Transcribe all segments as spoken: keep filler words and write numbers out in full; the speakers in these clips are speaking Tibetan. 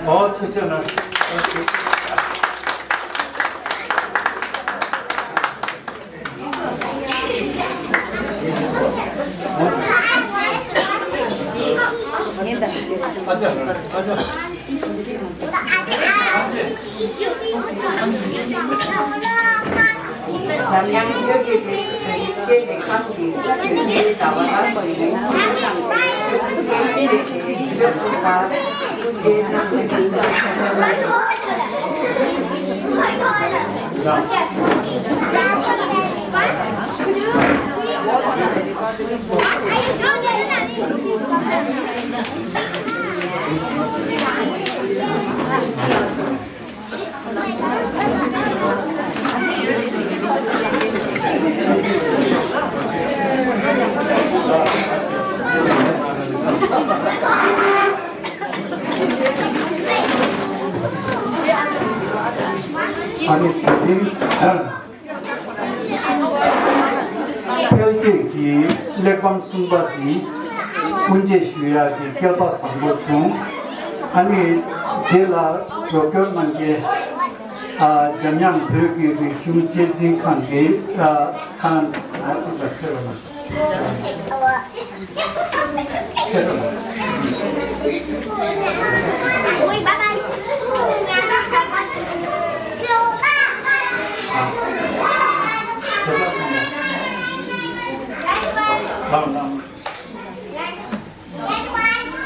ཨོ་ཐུགས་རྗེ་གནང་། འཛམ་གླིང་ཁྱོད་ཀྱི་རིགས་ཆེས་ལེགས་ཁམས་ཀྱི་ཟླ་བ་ལྷག་པ་ཡིན། ཨ་ནི་དེ་རིང་འཕེལ་རྒྱས་ཀྱི་གླེགས་བམ་གསུམ་པ་འདི་དབུ་འབྱེད་ཞུ་ཡག་གི་སྐལ་པ་བཟང་པོ་བྱུང་། ཨ་ནི་དེ་ལ་རོགས་སྐྱོར་གནང་མཁན་ཨ་འཇམ་དབྱངས་བོད་ཀྱི་རིག་གཞུང་གཅེས་འཛིན་ཁང་གི་ཨ་ཁང་ཨ་ཅིག་ལ་ཕེབས་རོགས་གནང་།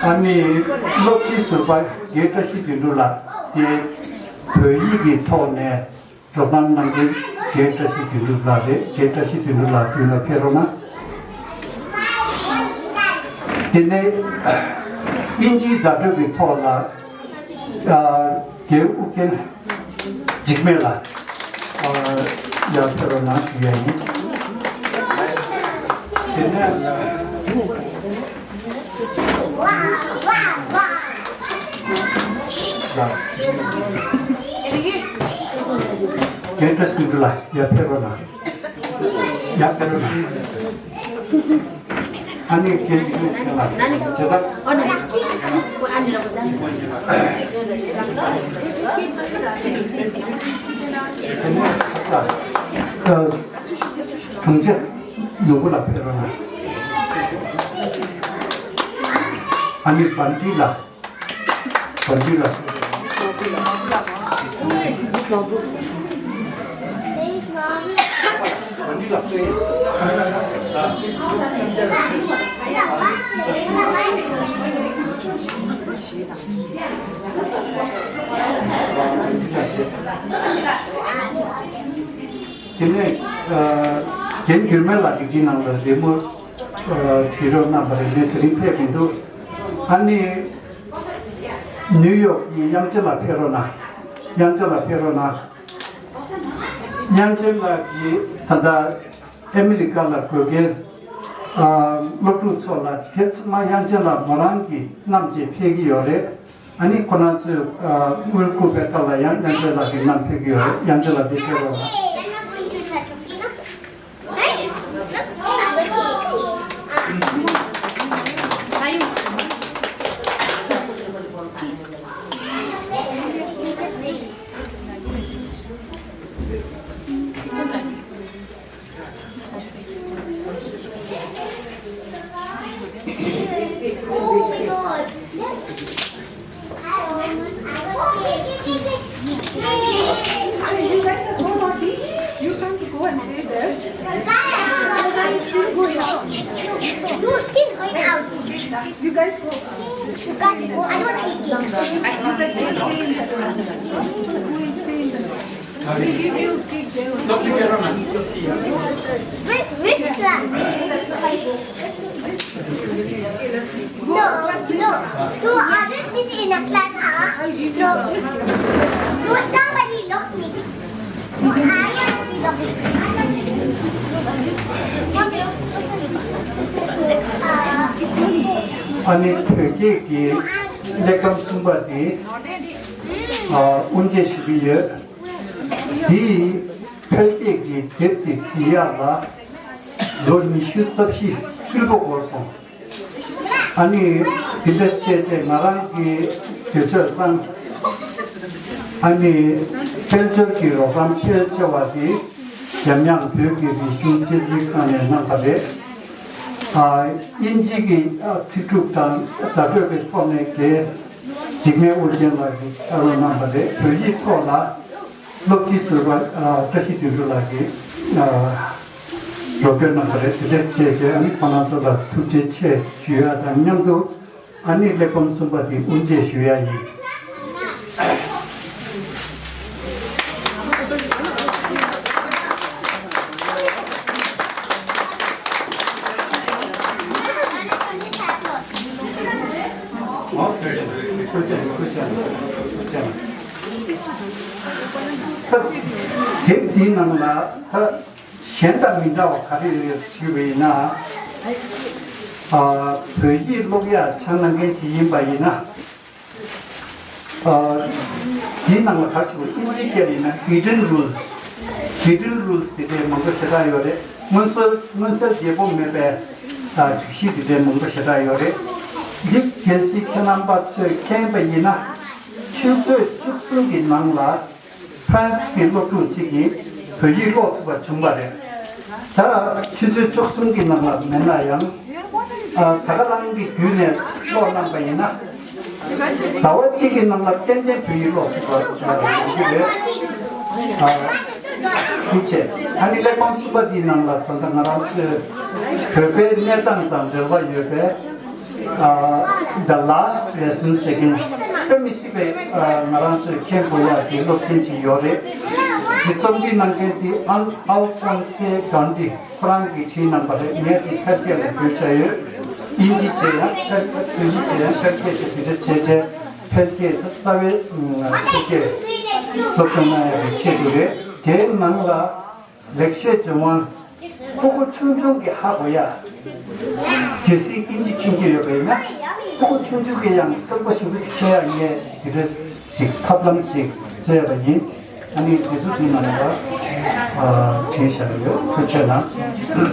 ཨ་ནི་སློབ་སྤྱི་ཟུར་པ་རྒན་བཀྲ་ཤིས་དོན་གྲུབ་ལགས་དེ་བོད་ཡིག་གི་ཐོག་ནས། སྒྲོག་གཏམ་གནང་མཁན་རྒན་བཀྲ་ཤིས་དོན་གྲུབ་ལགས་རེད། རྒན་བཀྲ་ཤིས་དོན་གྲུབ་ལགས་མདུན་ལ་ཕེབས་རོགས་གནང་། དེ་ནས་དབྱིན་ཇིའི་བརྡ་སྤྲོད་ཀྱི་ཐོག་ལ་ཨ་རྒན་ཨུ་རྒྱན་འཇིགས་མེད་ལགས་ཨ་ཡར་ཕེབས་རོགས་གནང་ཞུ་ཡ་ཡིན། དེ་ནས། རྒན་བཀྲ་ཤིས་དོན་གྲུབ་ལགས་ཡར་ཕེབས་རོགས་གནང་། ཡར་ཕེབས་རོགས་གནང་། ཨ་ནི་རྒན་འཇིགས་མེད་ལགས་བྱེད་ཐབས། དེ་ནས་ཁ་ས་དྲུང་ཆེ་ནོར་བུ་ལགས་ཕེབས་རོགས་གནང་། ཨ་ནི་བན་ཏི་ལགས། བན་ཏི་ལགས། དེ་ནས་ཨ་རྒན་འགྱུར་མེད་ལགས་ཀྱིས་འདི་ནང་ལ་རི་མོ་ཨ་བྲིས་རོགས་གནང་བ་རེད། ངས་དེ་རིང་ཕེབས་མི་འདུག་ཨ་ནི་ནིའུ་ཡོག་གི་དབྱངས་ཅན་ལགས་ཕེབས་རོགས་གནང་། དབྱངས་ཅན་ལགས་ཕེབས་རོགས་གནང་། དབྱངས་ཅན་ལགས་ཀྱིས་ད་ལྟ་ཨ་མི་རི་ཀ་ལ་དགོས་མཁན་ཨ་སློབ་ཕྲུག་ཚོ་ལ་དེ་ཚང་མ་དབྱངས་ཅན་ལགས་མོ་རང་གིས་བསྣམས་བྱས་ཕེབས་ཀྱི་ཡོད་རེད། ཨ་ནི་ཁོ་རང་ཚོས་ཨ་དངུལ་བསྐུར་བའི་སྐབས་ལ་ཡང་དབྱངས་ཅན་ལགས་ཀྱིས་བསྣམས་ཕེབས་ཀྱི་ཡོད་རེད། དབྱངས་ཅན་ལགས་འདི་ཕེབས་རོགས་གནང་། You guys go. You guys go. I don't like it. Wait, wait, sir. No, no. Two others sit in a class, huh? No. No, somebody locked me. No, I have to lock me. ཨ་ནི་བོད་སྐད་ཀྱི་གླེགས་བམ་གསུམ་པ་དེ་ཨ་དབུ་འབྱེད་ཞུ་གི་ཡོད། དེའི་འཕེལ་རྒྱས་ཀྱི་དེབ་དེ་བྲིས་ཡག་ལ་ལོ་ཉི་ཤུ་རྩ་བཞི་ཧྲིལ་པོ་འགོར་སོང་། ཨ་ནི་དེ་འདྲ་བྱས་བྱས་ང་རང་གི་དུས་ཚོད་བཏང་། ཨ་ནི་དཔལ་འབྱོར་གྱི་རོགས་རམ་ཕལ་ཆེ་བ་དེ་འཇམ་དབྱངས་བོད་ཀྱི་རིག་གཞུང་གཅེས་འཛིན་ཁང་ནས་གནང་པ་རེད། ཨ་དབྱིན་ཇི་གི་ཨ་ཚིག་གྲུབ་དང་བརྡ་སྤྲོད་ཀྱི་ཐོག་ནས་རྒན་འཇིགས་མེད་ཨོ་རྒྱན་ལགས་ཀྱིས་ཕྱག་རོགས་གནང་པ་རེད། བོད་ཡིག་ཐོག་ལ། སློབ་སྤྱི་ཟུར་པ་ཨ་བཀྲ་ཤིས་དོན་གྲུབ་ལགས་ཀྱིས་ཨ་རོགས་སྐྱོར་གནང་བ་རེད། དེ་འདྲ་བྱས་བྱས་ཨ་ནི་ཁོང་རྣམ་ཚོ་ལ་ཐུགས་རྗེ་ཆེ་ཞུ་ཡ་དང་མཉམ་དུ་ཨ་ནི་གླེགས་བམ་གསུམ་པ་དེ་དབུ་འབྱེད་ཞུ་ཡ་ཡིན། དེབ་འདིའི་ནང་ལ་ད་གཞན་དང་མི་འདྲ་བ་ག་རེ་རེད་ཞུས་པ་ཡིན་ན། ཨ་བོད་ཡིག་ཀློག་ཡག་སྦྱང་གནང་མཁན་ཅིག་ཡིན་པ་ཡིན་ན། ཨ། དེའི་ནང་ལ་ག་རེ་ཞུ་དགོས། དབྱིན་ཇིའི་སྐད་ཡིན་ན་hidden rules, hidden rules དེ་འདྲའི་མང་པོ་ཞེ་དྲག་ཡོད་རེད། མངོན་གསལ་མངོན་གསལ་རྒྱས་པོ་མེད་པའི་ཨ་སྒྲིག་གཞི་དེ་འདྲའི་མང་པོ་ཞེ་དྲག་ཡོད་རེད། འདི་གལ་སྲིད་ཁྱེད་རྣམ་པ་ཚོས་མཁྱེན་པ་ཡིན་ན། ཆུ་ཚོད་བཅུ་གསུམ་གྱི་ནང་ལ་ཧྥ་རན་སི་གི་སློབ་ཕྲུག་ཅིག་གིས་བོད་ཡིག་ཀློག་ཐུབ་པ་བྱུང་བ་རེད། ད་ཆུ་ཚོད་བཅུ་གསུམ་གྱི་ནང་ལ་མེད་ན་ཡང་། ཨ། ད་ག་རང་གི་བརྒྱུད་ནས་ཀློག་གནང་པ་ཡིན་ན། ཟླ་བ་གཅིག་གི་ནང་ལ་ཏན་ཏན་བོད་ཡིག་ཀློག་ཐུབ་པ་ཡོང་གི་རེད། ཨ། འདི་བྱས། ཨ་ནི་གླེགས་བམ་གསུམ་པ་འདིའི་ནང་ལ་ད་ལྟ་ང་རང་ཚོའི་བོད་པའི་གནས་སྟངས་དང་འབྲེལ་བ་ཡོད་པའི། ཨ། The Last Lesson ཟེར་མཁན། དཔེ་མི་སྲིད་པའི། ཨ། ང་རང་ཚོས་མཁྱེན་དགོས་ཡག་གི་སློབ་ཚན་ཅིག་ཡོད་རེད། འདི་རྩོམ་སྒྲིག་གནང་མཁན་དེ་ཨན་ཨལ་ཧྥོན་སེ་གྷན་དྷི་ཁོ་རང་གིས་བྲིས་གནང་པ་རེད། ངས་དེ་ཕལ་སྐད་ལ་བསྒྱུར་བྱས་ཡོད། དབྱིན་ཇི་བྱས་ཡང་ཕལ། བོད་ཡིག་བྱས་ཡང་ཕལ་སྐད་དེ་དེ་འདྲ་བྱས་བྱས། ཕལ་སྐད་དེ་རྩ་བའི་ཕལ་སྐད་སློབ་སྦྱོང་གནང་ཡག་གི་ཆེད་དུ་རེད། དེའི་ནང་ལ། ལེགས་བཤད་ལྗོན་དབང་། སྤུ་གུ་ཆུང་ཆུང་གིས་ཧ་གོ་ཡ། གལ་སྲིད་དབྱིན་ཇི་མཁྱེན་གྱི་ཡོད་པ་ཡིན་ན། སྤུ་གུ་ཆུང་ཆུང་གིས་ཡང་གསལ་པོ་ཞེ་པོ་ཅིག་མཁྱེན་ཡ། ངས་དེ་འདྲ་ཅིག་ཐབས་ལམ་ཅིག་བཙལ་བ་ཡིན། ཨ་ནི་དེ་ཚོ་དེ་ནང་ལ་ཨ་བྲིས་བཞག་ཡོད། ཐུགས་རྗེ་གནང་། སྐུ་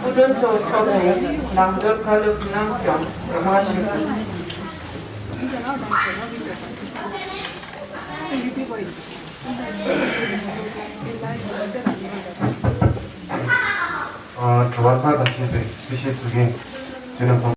མགྲོན་ཚོ་ཚོགས་ནས་ནང་སྦྱོར་བཀའ་སློབ་གནང་ཀྱང་རེ་བ་ཞུ། ཨ། དྲི་བ་ལྷག་དང་བཅས་པའི་གསལ་བཤད་བཟོ་མཁན་རྒྱུན་ལས་ཕོ།